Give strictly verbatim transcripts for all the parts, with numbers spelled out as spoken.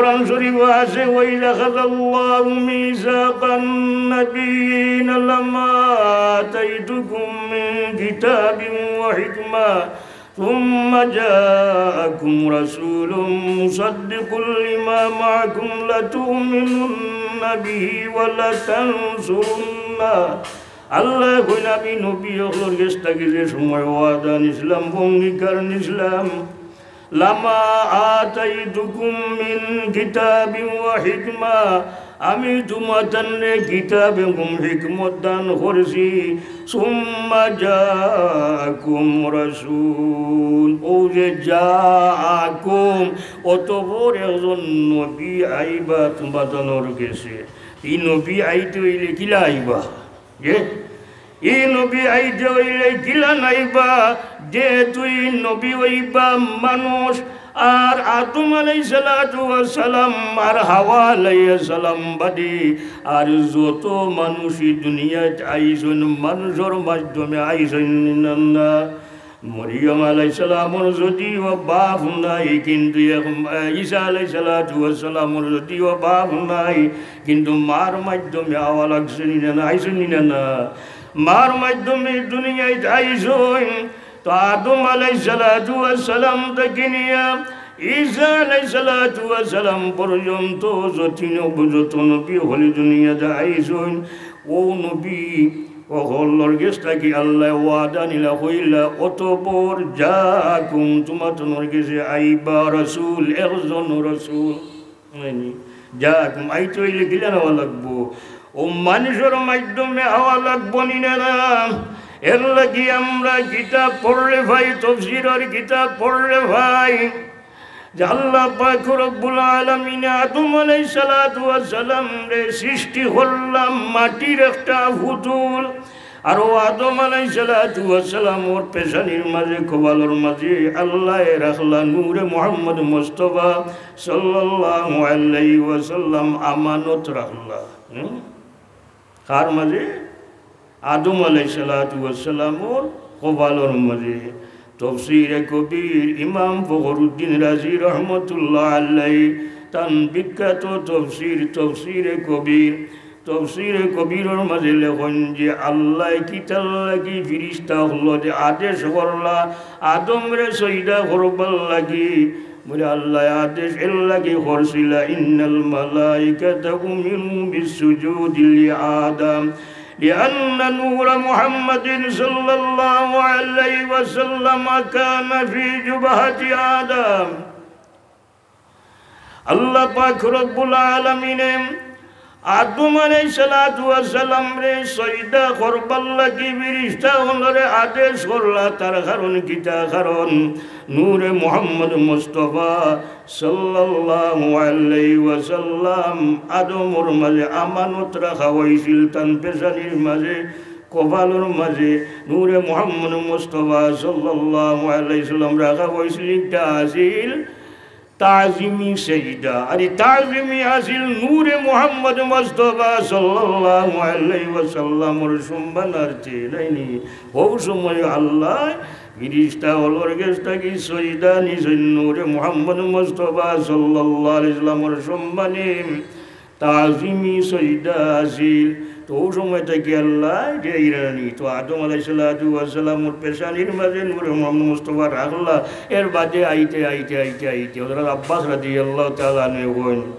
কোরআন শরীফো আছে, "ওয়াইজ আখাযাল্লাহু মিসাকান নাবিয়্যিনা লামা আতাইতুকুম মিন কিতাবিন ওয়া হিকমা, সুম্মা জাআকুম রাসূলুম মুসাদ্দিকুল লিমা মাআকুম লাতুমিনুন্না বিহি ওয়া লাতানসুরুন্না।" আল্লায় কইন, "আমি নবী অকলর গেছ থাকি যে সময় ওয়াদা নিছলাম, অঙ্গীকার নিছলাম, লামা আতাইতুকুম মিন কিতাবিন ওয়া হিকমা, আমি তুমাতানরে কিতাব এবং হিকমত দান করছি। সুম্মা জাআকুম রাসূল।" অউ যে জাআকুম, অতঃপর একজন নবী আইবা তুমাতানর গেছে। ই নবী আইতে অইলে কিলা আইবা? যে ই নবী আইতে অইলে কিলান আইবা? যেহেতু ই নবী অইবা মানুষ, আর আদম আলাইহিস সালাতু ওয়াস সালাম আর হাওয়া আলাইহিস সালাম বাদে আর যত মানুষ ই দুনিয়াত আইছইন, মানুষর মাধ্যমে আইছইন নি না? মরিয়ম আলাইহিস সালামর যদিও বাপ নাই, কিন্তু এক, ঈসা আলাইহিস সালাতু ওয়াস সালামর যদিও বাপ নাই, কিন্তু মার মাধ্যমে আওয়া লাগছে নি না, আইছইন নি না? মার মাধ্যমে দুনিয়াত আইছইন। তো আদম আলাইহিস সালাতু ওয়াস সালাম থাকি নিয়া ঈসা আলাইহিস সালাতু ওয়াস সালাম পর্যন্ত যত নবী, যত নবী অকল দুনিয়াত আইছইন, অউ নবী অকলর গেছ থাকি আল্লায় ওয়াদা নিলা, কইলা, "অতঃপর জাআকুম, তুমাতানর গেছে আইবা রাসূল, একজন রাসূল।" জাআকুম, আইতে অইলে কিলান আওয়া লাগবো? অউ মানুষর মাধ্যমে আওয়া লাগবো নি না? এর লাগি আমরা কিতাব পড়লে পাই, তফসিরর কিতাব পড়লে পাই, যে আল্লাহ পাক রব্বুল আলামিনে আদম আলাইহিস সালাতু ওয়াস সালামরে সৃষ্টি করলা মাটির একটা পুতুল, আর অউ আদম আলাইহিস সালাতু ওয়াস সালামর পেশানির মাঝে, কপালর মাঝে আল্লায় রাখলা নূরে মুহাম্মদ মুস্তাফা সাল্লাল্লাহু আলাইহি ওয়াসাল্লাম, আমানত রাখলা। হুম? কার মাঝে? আদম আলাইহিস সালাতু ওয়াস সালামর কপালর মাঝে। তফসিরে কবির ইমাম ফখরুদ্দিন রাজি রহমতুল্লাহ আলাইহি তান বিখ্যাত তফসির, তফসিরে কবির, তফসিরে কবিরর মাঝে লেখইন যে আল্লায় কিতার লাগি ফিরিস্তা অকলরে আদেশ করলা আদমরে সইদা করবার লাগি। বলে, আল্লায় আদেশ এর লাগি করছিলা, "ইন্নাল মালাইকাতা উমিরু বিসসুজুদি লিআদম, লিআন্না নূরা মুহাম্মাদিন সাল্লাল্লাহু আলাইহি ওয়াসাল্লাম কানা ফি জুবহাতি আদম।" আল্লাহ পাক রব্বুল আলামিনে আদম আলাইহিস সালাতু ওয়াস সালামরে সইদা করবার লাগি ফিরিস্তা অকলরে আদেশ করলা। তার কারণ কিতা? কারণ নূরে মুহাম্মদ মুস্তাফা সাল্লাল্লাহু আলাইহি ওয়াসাল্লাম আদমর মাঝে আমানত রাখা অইছিল, তান পেশানির মাঝে, কপালর মাঝে নূরে মুহাম্মদ মুস্তাফা সাল্লাল্লাহু আলাইহি ওয়াসাল্লাম রাখা অইছিল। ইটা আছিল তাজিমি সেজদা। আর ই তাজিমি আছিল নূরে মুহাম্মদ মুস্তাফা সাল্লাল্লাহু আলাইহি ওয়াসাল্লামর সম্মানার্থে, নায়নি? অউ সময় আল্লায় ফিরিস্তা অকলর গেছ থাকি সইদা নিছইন নূরে মুহাম্মদ মুস্তাফা সাল্লাল্লাহু আলাইহি ওয়াসাল্লামর সম্মানে। তাজিমি সইদা আছিল। তো অউ সময় থাকি আল্লায় যে ইরানি, তো আদম আলাইহিস সালাতু ওয়াস সালামর পেশানির মাঝে নূরে মুহাম্মদ মুস্তাফা রাখলা। এর বাদে আইতে, আইতে, আইতে, আইতে, হযরত আব্বাস রাদিয়াল্লাহু তাআলা আনহু কইন,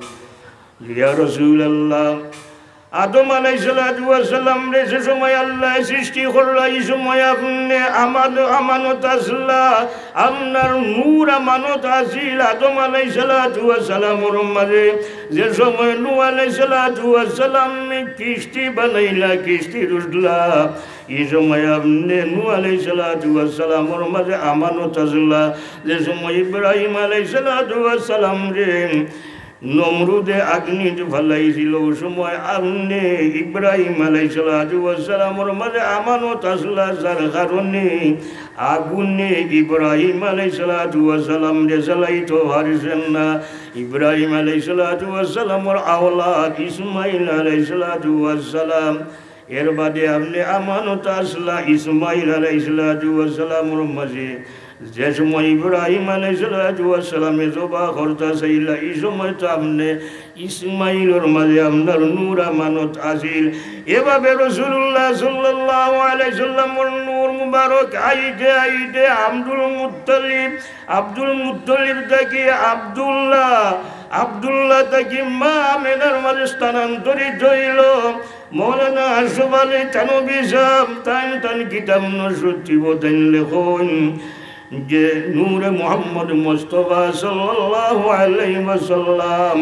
"ইয়া রাসূলুল্লাহ, আদম আলাইহিস সালাতু ওয়াস সালামরে যে সময় আল্লায় সৃষ্টি করলা, ই সময় আপনে আমাদ-, আমানত আছলা, আপনার নূর আমানত আছিল আদম আলাইহিস সালাতু ওয়াস সালামর মাঝে।" যে সময় নূহ আলাইহিস সালাতু ওয়াস সালামে কিস্তি বানাইলা, কিস্তি রুজলা, ই সময় আপনে নূহ আলাইহিস সালাতু ওয়াস সালামর মাঝে আমানত আছলা। যে সময় ইব্রাহিম আলাইহিস সালাতু ওয়াস সালামরে নমরুদে আগ্নিত ফালাইছিল, অউ সময় আপনে ইব্রাহিম আলাইহিস সালাতু ওয়াস সালামর মাঝে আমানত আছলা, যার কারণে আগুনে ইব্রাহিম আলাইহিস সালাতু ওয়াস সালামরে জ্বালাইতো পারছেন না। ইব্রাহিম আলাইহিস সালাতু ওয়াস সালামর আওলাদ ইসমাইল আলাইহিস সালাতু ওয়াস সালাম, এর বাদে আপনে আমানত আছলা ইসমাইল আলাইহিস সালাতু ওয়াস সালামর মাঝে, যে সময় ইব্রাহিম আলাইহিস সালাতু ওয়াস সালামে জবা করতা চাইলা, ই সময় তো আপনে ইসমাইলর মাঝে আপনার নূর আমানত আছিল। এভাবে রাসূলুল্লাহ সাল্লাল্লাহু আলাইহি সাল্লামর নূর মুবারক আইতে আইতে আব্দুল মুত্তালিব, আব্দুল মুত্তালিব থাকি আব্দুল্লাহ, আব্দুল্লাহ থাকি মা আমেনার মাঝে স্থানান্তরিত অইলো। মৌলানা আশরাফ আলী থানভী সাহেব তাইন তান কিতাব নশরুত তিবতাইন লেখইন যে নূরে মুহাম্মদ মুস্তাফা সাল্লাল্লাহু আলাইহি ওয়াসাল্লাম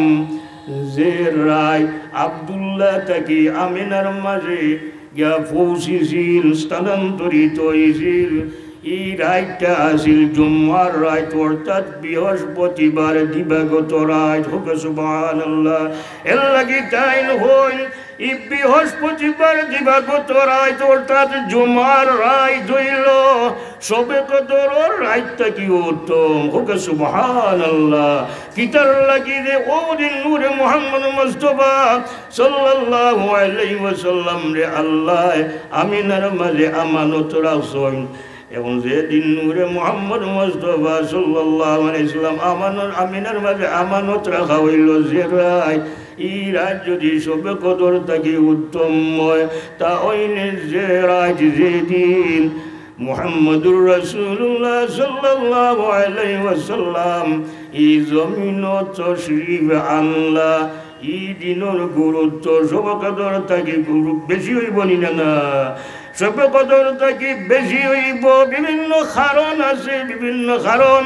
যে রাইত আব্দুল্লাহ থাকি আমিনার মাঝে গিয়া পৌঁছিছিল, স্থানান্তরিত অইছিল, ই রাইতটা আছিল জুমার রাইত, অর্থাৎ বৃহস্পতিবার দিবাগত রাইত। কউক্কা সুবহানাল্লাহ। এর লাগি তাইন কইন, ই বৃহস্পতিবার দিবাগত রাইত, অর্থাৎ জুমার রাইত অইলো শবে কদরর রাইত থাকি উত্তম। কউক্কা সুবহানাল্লাহ। কিতার লাগি যে অউ দিন নূরে মুহাম্মদ মুস্তাফা সাল্লাল্লাহু আলাইহি ওয়াসাল্লামরে আল্লায় আমিনার মাঝে আমানত রাখছইন। এখন যে দিন নূরে মুহাম্মদ মুস্তাফা সাল্লাল্লাহু আলাইহি ওয়াসাল্লাম আমানত, আমিনার মাঝে আমানত রাখা অইলো যে রাইত, ই রাইত যদি শবে কদর থাকি উত্তম অয়, তা অইলে যে রাইত, যে দিন মুহাম্মাদুর রাসূলুল্লাহ সাল্লাল্লাহু আলাইহি ওয়াসাল্লাম ই জমিনো তশরিফ আনলা, ই দিনর গুরুত্ব শবে কদর থাকি গুরু-, বেশি অইবো নি না? না, শবে কদর থাকি বেশি অইবো। বিভিন্ন কারণ আছে, বিভিন্ন কারণ।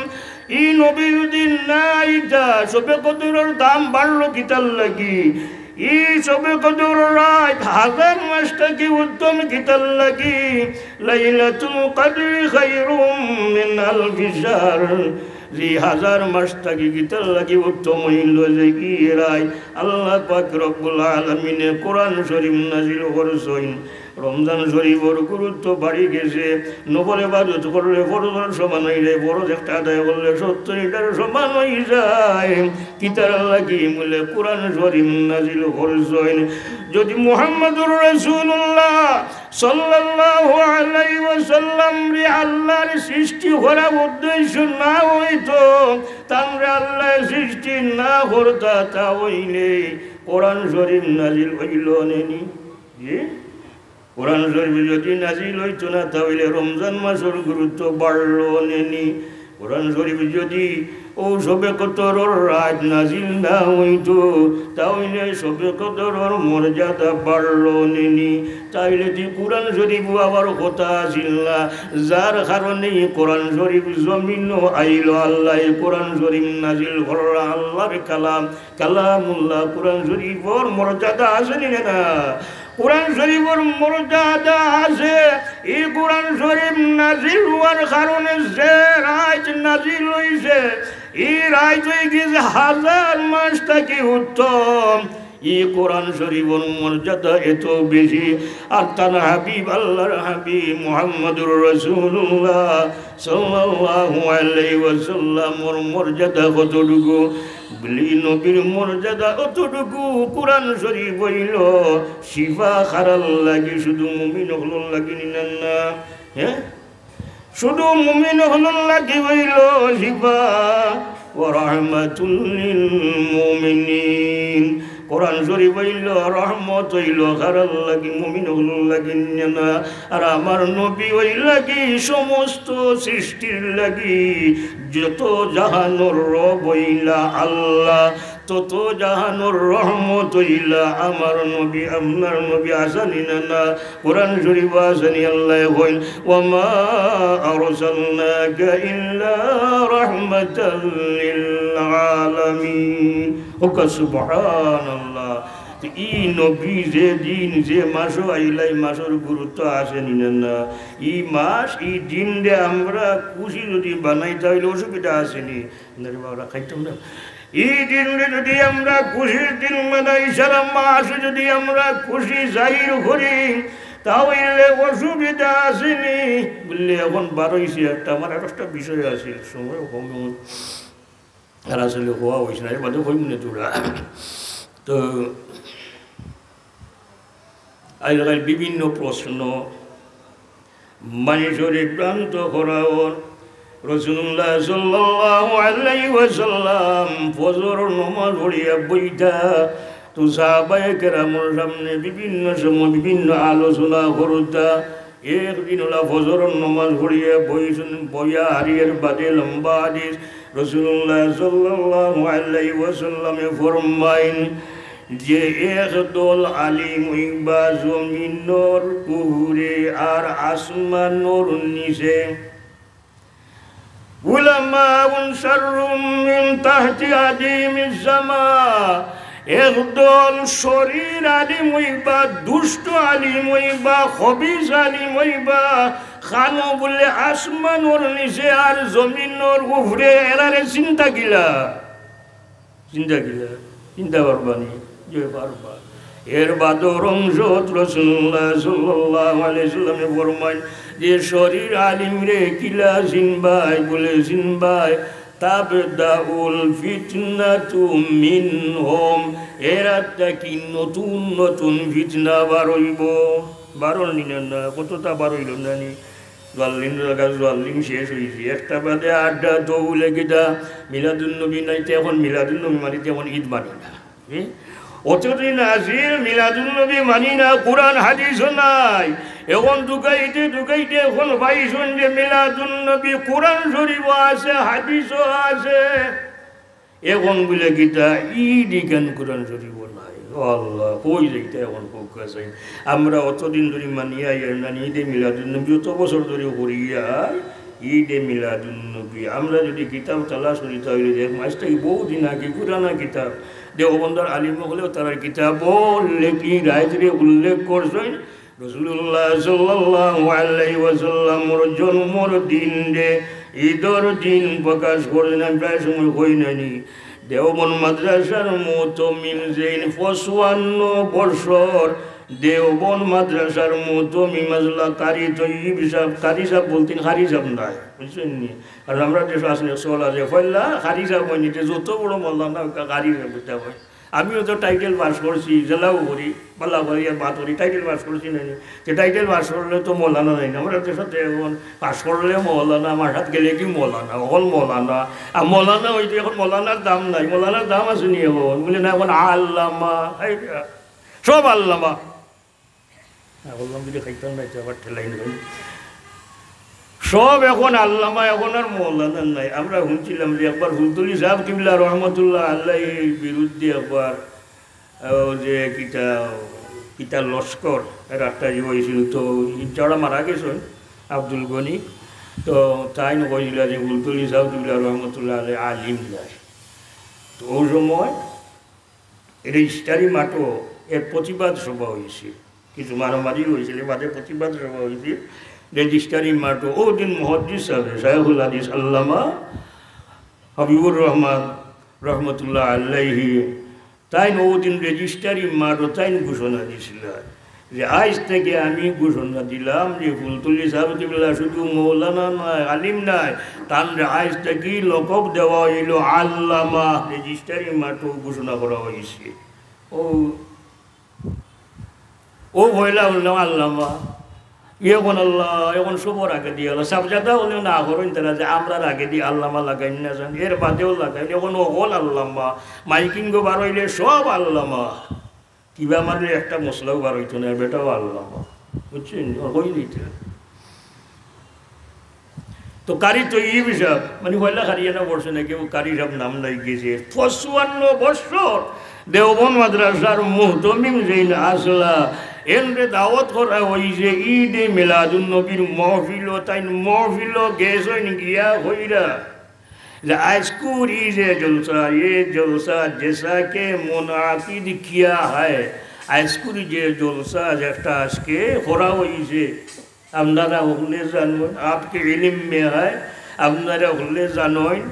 ই নবী যদি না আইতা, শবে কদরর দাম বাড়লো কিতার লাগি? ই শবে কদর রাইত হাজার মাস থাকি উত্তম কিতার লাগি? লাইলাতুল কদরি খায়রুম মিন আলফি শাহর। ই হাজার মাস থাকি কিতার লাগি উত্তম অইলো যে ই রাইত আল্লাহ পাক রব্বুল আলামিনে কোরআন শরীফ নাজিল করছইন। রমজান শরীফর গুরুত্ব বাড়ি গেছে। নফল ইবাদত করলে ফরজর সমান অই যায়, ফরজ একটা আদায় করলে সত্তরটার সমান অই যায়। কিতার লাগি? বুলে কোরআন শরীফ নাজিল করছইন। যদি মুহাম্মাদুর রাসূলুল্লাহ সাল্লাল্লাহু আলাইহি ওয়াসাল্লামরে আল্লাহর সৃষ্টি করা উদ্দেশ্য না অইতো, তানরে আল্লায় সৃষ্টি না করতা, তা অইলে কোরআন শরীফ নাজিল অইলো নে নি? জি? কোরআন শরীফ যদি নাজিল অইতো না, তা অইলে রমজান মাসর গুরুত্ব বাড়লো নে নি? কোরআন শরীফ যদি অউ শবে কদরর রাইত নাজিল না অইতো, তা অইলে শবে কদরর মর্যাদা বাড়লো নে নি? তা অইলে তে কোরআন শরীফ আবার কথা আছিল না, যার কারণে ই কোরআন শরীফ জমিনো আইলো, আল্লায় কোরআন শরীফ নাজিল করলা, আল্লাহর কালাম, কালামুল্লাহ। কোরআন শরীফর মর্যাদা আছে নি না? কোরআন শরীফর মর্যাদা আছে। ই কোরআন শরীফ নাজিল অওয়ার কারণে যে রাইত নাজিল অইছে, ই রাইত অই গেছে হাজার মাস থাকি উত্তম। ই কোরআন শরীফর মর্যাদা এত বেশি। আর তান হাবিব, আল্লাহর হাবিব মুহাম্মাদুর রাসূলুল্লাহ সাল্লাল্লাহু আলাইহি ওয়াসাল্লামর মর্যাদা কতটুকু? বুলি নবীর মর্যাদা অতটুকু। কোরআন শরীফ অইলো শিফা কারার লাগি? শুধু মুমিন অকলর লাগি নি না? হ্যাঁ, শুধু মুমিন অকলর লাগি অইলো শিফা, ওয়া রাহমাতুল লিল মুমিনিন। কোরআন শরীফ অইলো রহমত, অইলো কারার লাগি? মুমিন অকলর লাগি নি না? আর আমার নবী অইলা কি সমস্ত সৃষ্টির লাগি। যত জাহানর রব অইলা আল্লাহ, তত জাহানর রহমত অইলা আমার নবী, আপনার নবী। আছে নি না? না। কোরআন শরীফ আছে নি? আল্লায় কইন, "ওয়া মা আরসালনাকা ইল্লা রাহমাতাল লিল আলামিন।" কউক্কা সুবহানাল্লাহ। তে ই নবী যে দিন, যে মাসো আইলা, ই মাসর গুরুত্ব আছে নি না? না। ই মাস, ই দিনরে আমরা খুশি যদি বানাই, তা অইলে অসুবিধা আছে নি? না রে বাবা, খাইতাম না। ই দিনরে যদি আমরা খুশির দিন বানাই, সারা মাস যদি আমরা খুশি জাহির করি, তা অইলে অসুবিধা আছে নি? বুলি, এখন বারইছে একটা, আমার আরো একটা বিষয় আছিল, সময় কম, এখন আর আসলে কওয়া অইছে না, এর বাদে কইমু নে থুড়া। তো আজকাল বিভিন্ন প্রশ্ন, মানষরে ভ্রান্ত করা অর, রাসূলুল্লাহ সাল্লাল্লাহু আলাইহি ওয়াসাল্লাম ফজর নমাজ পড়িয়া বইতা, তো সাহাবায়ে কেরামর সামনে বিভিন্ন সময় বিভিন্ন আলোচনা করতা। একদিন ওলা ফজর নমাজ পড়িয়া বইছইন, বইয়া হারিয়ার বাদে লম্বা হাদিস। রাসূলুল্লাহ সাল্লাল্লাহু আলাইহি ওয়াসাল্লামে ফরমাইন যে একদল আলিম অইবা জমিনর উপরে আর আসমানর নিচে। উলামাউন শাররুম মিন তাহতি আদিমিস সামা। একদল শরীর আলিম অইবা, দুষ্ট আলিম অইবা, খবিস আলিম অইবা, খানো বুলে আসমানর নিচে আর জমিনর উপরে, এরারে চিনতা কিলা? চিনতা কিলা? চিনতা পারবা নি? যে পারবা। এর বাদর অংশত রাসূলুল্লাহ সাল্লাল্লাহু আলাইহি ওয়াসাল্লামে ফরমাইন যে শরীর আলিমরে কিলা চিনবায়, বুলে চিনবায়, তাবদাউল ফিতনাতু মিনহুম, এরার থাকি নতুন নতুন ফিতনা বার অইবো। বারর নি না, না, কততা বার অইলো না নি? জোয়াল্লিম জাগা জোয়াল্লিম শেষ অইছে। একটা বাদে আড্ডা তো বুলে কিতা, মিলাদুন নবী নাই, তে এখন মিলাদুন নবী মানি, তে এখন ঈদ মানি না। হুম? অতদিন আছিল মিলাদুন নবী মানি না, কুরআন হাদিসও নাই। এখন ঢুকাইতে ঢুকাইতে এখন পাইছইন যে মিলাদুন নবী কুরআন শরীফও আছে, হাদিসও আছে। এখন বুলে কিতা, ঈদ ইখান কুরআন শরীফও নাই। ও আল্লাহ, কই যাইতা এখন কউক্কা চাই? আমরা অতদিন ধরি মানিয়া আইয়ার না নি, ঈদে মিলাদুন নবী অত বছর ধরি করিয়া, ঈদে মিলাদুন নবী। আমরা যদি কিতাব তালাশ করি, তাইলে দেখমু, আইজ থাকি বহু দিন আগে পুরানা কিতাব, দেওবন্দর আলিম অকলেও তারার কিতাবও লেখি রাইতরে উল্লেখ করছইন। রাসূলুল্লাহ সাল্লাল্লাহু আলাইহি ওয়াসাল্লামর জন্মর দিনরে, ঈদর দিন প্রকাশ করছইন। আমি প্রায় সময় কই না নি, দেওবন্দ মাদ্রাসার মুহতামিম যেইন পঁচপান্ন বছর দেওবন্দ মাদ্রাসার মুহতামিম আছলা কারি তৈয়ব সাব, কারি সাব বলতেন, কারি সাব নায়, বুঝছইন নি? আর আমরা যে শাসনে চলা যে ফল্লা কারি সাব অইনি, যে যত বড় মৌলানা অউক্কা কারি সাব বুঝতা অয়। আমিও তো টাইটেল পাস করছি, জেলাও করি, বালা করি আর বাদ করি, টাইটেল পাস করছি না নি? যে টাইটেল পাস করলে তো মৌলানা নায় না। আমরা দেশে তো এখন পাস করলে মৌলানা, মাসাত গেলে কি মৌলানা, অকল মৌলানা। আর মৌলানা অইতে এখন মৌলানার দাম নাই, মৌলানার দাম আছে নি এখন? বুলে না, এখন আল্লামা, এই সব আল্লামা। না, বললাম যদি খাইতাম না, এটা আবার ঠেলাই নিবেন। সব এখন আল্লামা, এখন আর মৌলানা নাই। আমরা শুনছিলাম যে একবার ফুলতলি সাব কিবলা রহমতুল্লাহ আলাইহির বিরুদ্ধে একবার, আহ, যে কিতা, কিতা লস্কর, এর একটা ইয়ে অইছিল, তো যারা মারা গেছইন, আব্দুল গনি, তো তাইন কইছিলা যে ফুলতলি সাব কিবলা রহমতুল্লাহ আলাইহি আলিম নায়। তো ওই সময় রেজিস্ট্রারি মাঠও এর প্রতিবাদ সভা অইছে, কিছু মারামারি অইছিল, বাদে প্রতিবাদ সভা অইছে রেজিস্ট্রারি মাঠও। ওদিন মুহাদ্দিস সাহেব, শায়খুল হাদিস আল্লামা হাবিবুর রহমান রহমতুল্লাহ আলাইহি, তাইন ওদিন রেজিস্ট্রারি মাঠও তাইন ঘোষণা দিছিলা যে আইজ থাকি আমি ঘোষণা দিলাম যে ফুলতলি সাব কিবলা শুধু মৌলানা নায়, আলিম নায়, তানরে আইজ থাকি লকব দেওয়া অইলো আল্লামা। রেজিস্ট্রারি মাঠও ঘোষণা করা অইছে। ও, ও পয়লা অইলো আল্লামা। এখন আল্লাহ, এখন সবর আগেদি আল্লাহ। সাবজাদা অইলে না করইন তারা যে আমরার আগেদি আল্লামা লাগাইন না জানি, এর বাদেও লাগাইন। এখন অকল আল্লামা। মাইকিংও বার অইলে সব আল্লামা। কিবা মানে একটা মশলাও বার অইতো না, বেটাও আল্লামা। বুঝছইন? ওর কই দিতে। তো কারি তৈয়ব সাব, মানে পয়লা কারি এনা পড়ছে না কেউ, কারি সাব নাম নাই গেছে। পঁচপান্ন বছর দেওবন্দ মাদ্রাসার মুহতামিম যেইন আছলা, এনরে দাওয়াত করা অইছে ঈদে মিলাদুন নবীর মহফিলো, তাইন মহফিলো গেছইন গিয়া কইরা যে আইজকুর ই যে জলসা, এ জলসা জেসা কে মুনাকিদ কিয়া হ্যায়, আইজকুর ই যে জলসা যেটা আজকে করা অইছে, আপনারা হকলে জানইন, আপকে ইলম মে হ্যায়, আপনারা হকলে জানইন,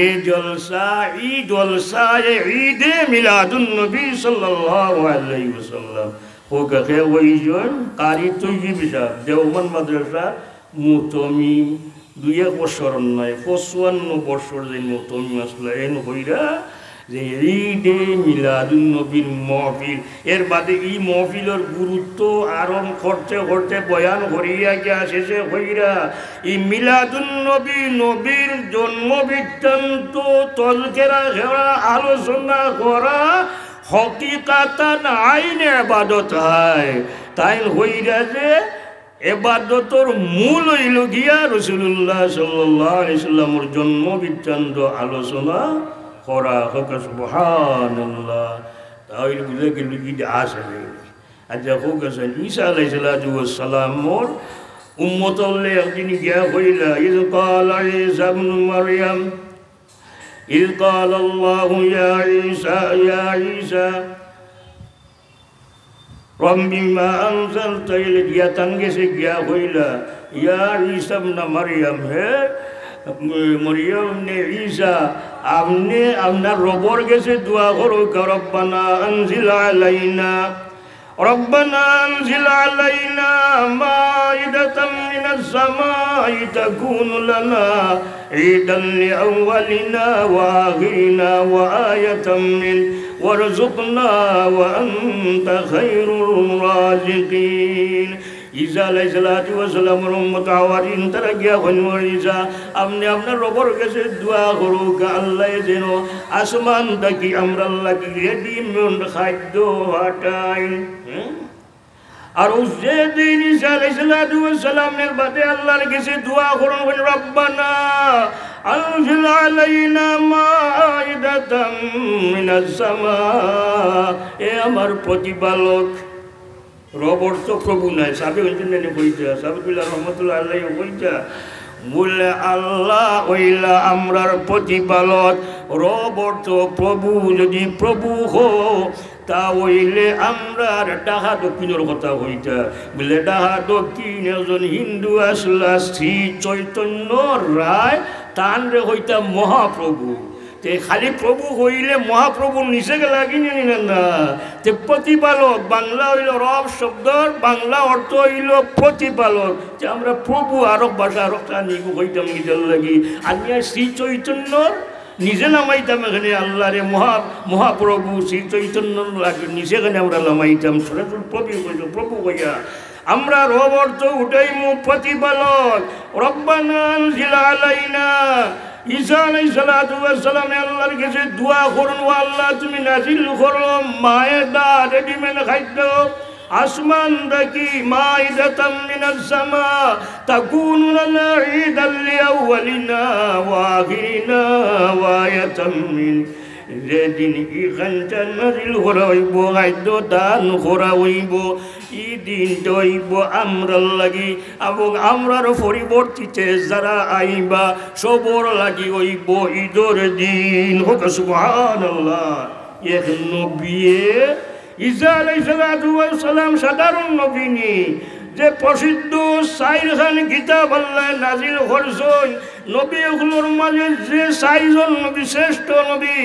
এ জলসা, ই জলসা, এ ঈদে মিলাদুন নবী সাল্লাল্লাহু আলাইহি ওয়াসাল্লাম। কউক্কা কে অইছইন কারি তৈয়ব সাব, দেওবন্দ মাদ্রাসা মুহতামিম, দুই এক বছর নায়, পঁচপান্ন বছর যে মুহতামিম আছলা, এন কইরা যে ঈদে মিলাদুন নবীর মহফিল, এর বাদে ই মহফিলর গুরুত্ব আরোহণ করতে করতে বয়ান করিয়া গিয়া শেষে কইরা, ই মিলাদুন নবী, নবীর জন্ম বৃত্তান্ত তজকেরা করা, আলোচনা করা, হকিকাতান আইন ইবাদত হয়। তাইন কইরা যে এবাদতর মূল অইল গিয়া রাসূলুল্লাহ সাল্লাল্লাহু আলাইহি সাল্লামর জন্ম বৃত্তান্ত আলোচনা করা। কউক্কা সুবহানাল্লাহ। তাইলে বুঝা গেল ঈদ আসলে। আচ্ছা, কউক্কা, ঈসা আলাইহিস সালাতু ওয়াস সালামর উম্মত অকলে একদিন গিয়া কইলা, إذ قال عيسى ابن مريم، إذ قال الله يا عيسى، يا عيسى، رب ما أنزلت إلينا, গিয়া তান গেছে গিয়া কইলা, ইয়া ঈসা ইবনে মারিয়াম, হে মরিয়ম ইবনে ঈসা, আপনে আপনার রবর গেছে দোয়া করউক্কা, ربنا أنزل علينا، ربنا أنزل علينا مائدة من السماء تكون لنا عيدا لأولنا وآخرنا وآية منك وارزقنا وأنت خير الرازقين। ঈসা আলাইহিস সালাতু ওয়াস সালামর উম্মত হাওয়ারিন তারা গিয়া কইন, ও ঈসা, আপনে আপনার রবর গেছে দোয়া করউক্কা, আল্লায় যেন আসমান থাকি আমরার লাগি readymade খাদ্য পাঠাইন। হ্যাঁ? আর অউ যেদিন ঈসা আলাইহিস সালাতু ওয়াস সালামের বাদে আল্লার গেছে দোয়া করইন, কইন, ربنا أنزل علينا مائدة من السماء। এ আমার প্রতিপালক, রব অর্থ প্রভু নায়, সাবে অইছেন জানি কইতা, সাবে বিল্লাহ রহমতুল্লাহ আলাইহি কইতা, বুলে, আল্লা অইলা আমরার প্রতিপালক, রব অর্থ প্রভু, যদি প্রভু অও, তা অইলে আমরার ঢাকা দক্ষিণর কথা কইতা। বুলে, ঢাকা দক্ষিণ একজন হিন্দু আছলা শ্রী চৈতন্য রায়, তানরে কইতা মহাপ্রভু। তে খালি প্রভু কইলে মহাপ্রভুর নিচে গেলা কি জানি না, না। তে প্রতিপালক, বাংলা অইল রব শব্দর বাংলা অর্থ অইল প্রতিপালক। তে আমরা প্রভু আরক ভাষা আরক তা নিগু কইতাম নিজর লাগি। আমি আর শ্রী চৈতন্যর নিজে নামাইতাম এখানে আল্লারে মহা-, মহাপ্রভু শ্রী চৈতন্যর লাগি নিজে এখানে আমরা নামাইতাম। সরাসরি প্রভু কইল, প্রভু কইয়া আমরা রব অর্থ উঠাইমু প্রতিপালক। রব্বানা আনজিল আলাইনা, ঈসা আলাইহিস সালাতু ওয়াস সালামে আল্লার গেছে দোয়া করইন, ও আল্লা, তুমি নাজিল করো মায়েদা, readymade খাদ্য, আসমান থাকি, মাইদাতাম মিনাস সামা, তাকুনু লানা ঈদাল লিআউয়ালিনা ওয়া আখিরিনা ওয়া আয়াতাম মিন। যেদিন ই খানটা নাজিল করা অইবো, খাদ্য দান করা অইবো, ই দিনটা অইবো আমরার লাগি এবং আমরার পরিবর্তিতে যারা আইবা, সবর লাগি অইবো ঈদর দিন। কউক্কা সুবহানাল্লাহ। এক নবিয়ে, ঈসা আলাইহিস সালাতু ওয়াস সালাম সাধারণ নবী নি, যে প্রসিদ্ধ চাইরখান কিতাব আল্লায় নাজিল করছইন, নবী অকলর মাঝে যে চাইরজন নবী শ্রেষ্ঠ নবী,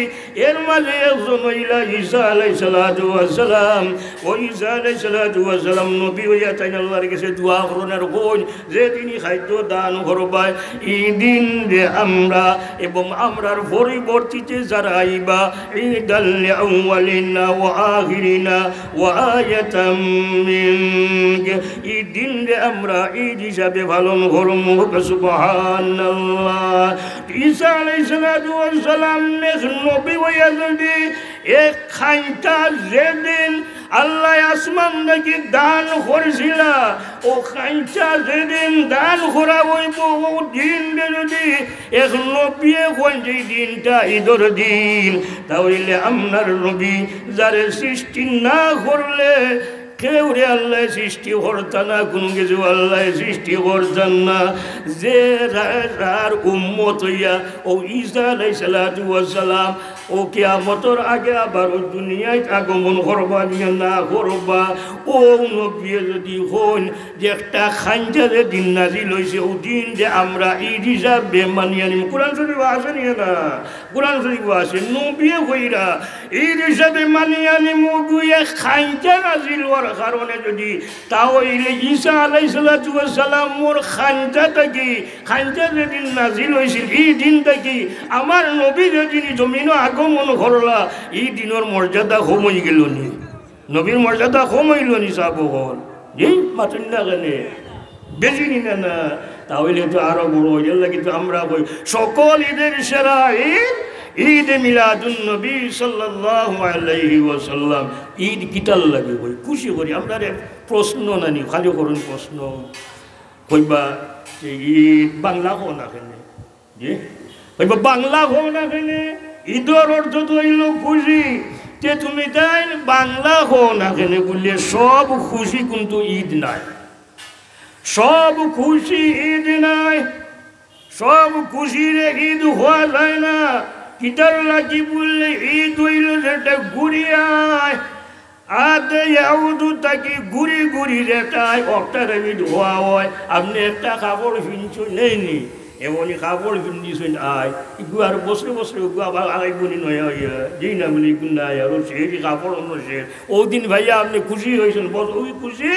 এর মাঝে একজন অইলা ঈসা আলাইহিস সালাতু ওয়াস সালাম। অউ ঈসা আলাইহিস সালাতু ওয়াস সালাম নবী অইয়া তাইন আল্লার গেছে দোয়া করইন আর কইন, যেদিন ই খাদ্য দান করবায়, ই দিনরে আমরা এবং আমরার পরিবর্তিতে যারা আইবা, ঈদাল লিআউয়ালিনা ওয়া আখিরিনা ওয়া আয়াতাম মিনক। ই দিনরে আমরা ঈদ হিসাবে পালন করমু। সুবহানাল্লাহ। ঈসা আলাইহিস সালাতু ওয়াস সালাম এক নবী অইয়া যদি এক খানটা যেদিন আল্লায় আসমান থাকি দান করছিলা, অউ খানটা যেদিন দান করা অইবো, অউ দিনরে যদি এক নবিয়ে কইন যে ই দিনটা ঈদর দিন, তা অইলে আমরার নবী যারে সৃষ্টি না করলে কেউরে আল্লায় সৃষ্টি করতা না, কুনু কিছু আল্লায় সৃষ্টি করতা না। যে রা-, যার উম্মত অইয়া অউ ঈসা আলাইহিস সালাতু ওয়াস সালাম অউ কিয়ামতর আগে আবার অউ দুনিয়াত আগমন করবা নি না করবা, অউ নবিয়ে যদি কইন যে একটা খানটা যেদিন নাজিল অইছে, অউ দিনরে আমরা ঈদ হিসাবে মানিয়া নিমু। কুরআন শরীফো আছে নি না? কুরআন শরীফো আছে। নবিয়ে কইরা ঈদ হিসাবে মানিয়া নিমু, অউ এক খানটা নাজিল অওয়ার কারণে যদি, তা অইলে ঈসা আলাইহিস সালাতু ওয়াস সালামর খাঞ্জা থাকি, খাঞ্জা যেদিন নাজিল অইছিল, ই দিন থাকি আমার নবী যেদিন জমিনো আগমন করলা, ই দিনর মর্যাদা কম অইগেলো নি? নবীর মর্যাদা কম অইলো নি সাব অকল? জি, মাতুন না কেনে? বেশি নি না, না? তা অইলে তো আরো বড়। এর লাগি তো আমরা কই, সকল ঈদের সেরা ঈদ, ঈদে মিলাদুন নবী সাল্লাল্লাহু আলাইহি ওয়াসাল্লাম। ঈদ কিতার লাগি কই? খুশি করি। আমরারে প্রশ্ন নানি, খালি করইন প্রশ্ন। কইবা যে ঈদ বাংলা কও না কেনে? জি? কইবা বাংলা কও না কেনে? ঈদর অর্থ তো অইলো খুশি। তে তুমিতাইন বাংলা কও না কেনে বুলে? সব খুশি কিন্তু ঈদ নায়। সব খুশি ঈদ নায়। সব খুশিরে ঈদ কওয়া যায় না। কিতার লাগি বুলে, ঈদ অইলো যেটা ঘুরিয়া আয়, আদে ইয়াউদু থাকি ঘুরি ঘুরি যেটা আয়, অটারে ঈদ কওয়া অয়। আপনে একটা কাপড় ফিনছইন, নেই নি? এমনি কাপড় ফিন্দিছইন আয়, ইগু আর বছরে বছরে ইগু আবার আড়াই গুণি নয়া অইয়া, যেই না বুলে ইগু নাই, আরো সেই কাপড় অন্য সে। ওদিন ভাইয়া আপনে খুশি অইছইন, বস ওই খুশি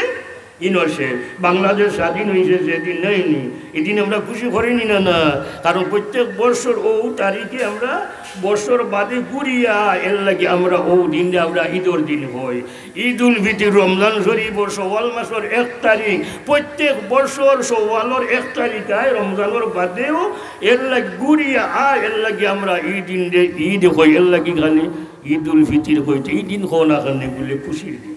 ইনো সে। বাংলাদেশ স্বাধীন অইছে যেদিন, নেই নি? এদিন আমরা খুশি করি নি না, না? কারণ প্রত্যেক বছর ও তারিখে আমরা বছর বাদে ঘুরিয়া, এর লাগি আমরা ও দিনরে আমরা ঈদর দিন কই। ঈদুল ফিতির রমজান শরীফ ও শওয়াল মাসর এক তারিখ, প্রত্যেক বছর শওয়ালর এক তারিখ আয় রমজানর বাদেও, এর লাগি ঘুরিয়া আয়, এর লাগি আমরা ই দিনরে ঈদ কই, এর লাগি খালি ঈদুল ফিতির কইতে, ই দিন কও না কেনে বুলে খুশির দিন।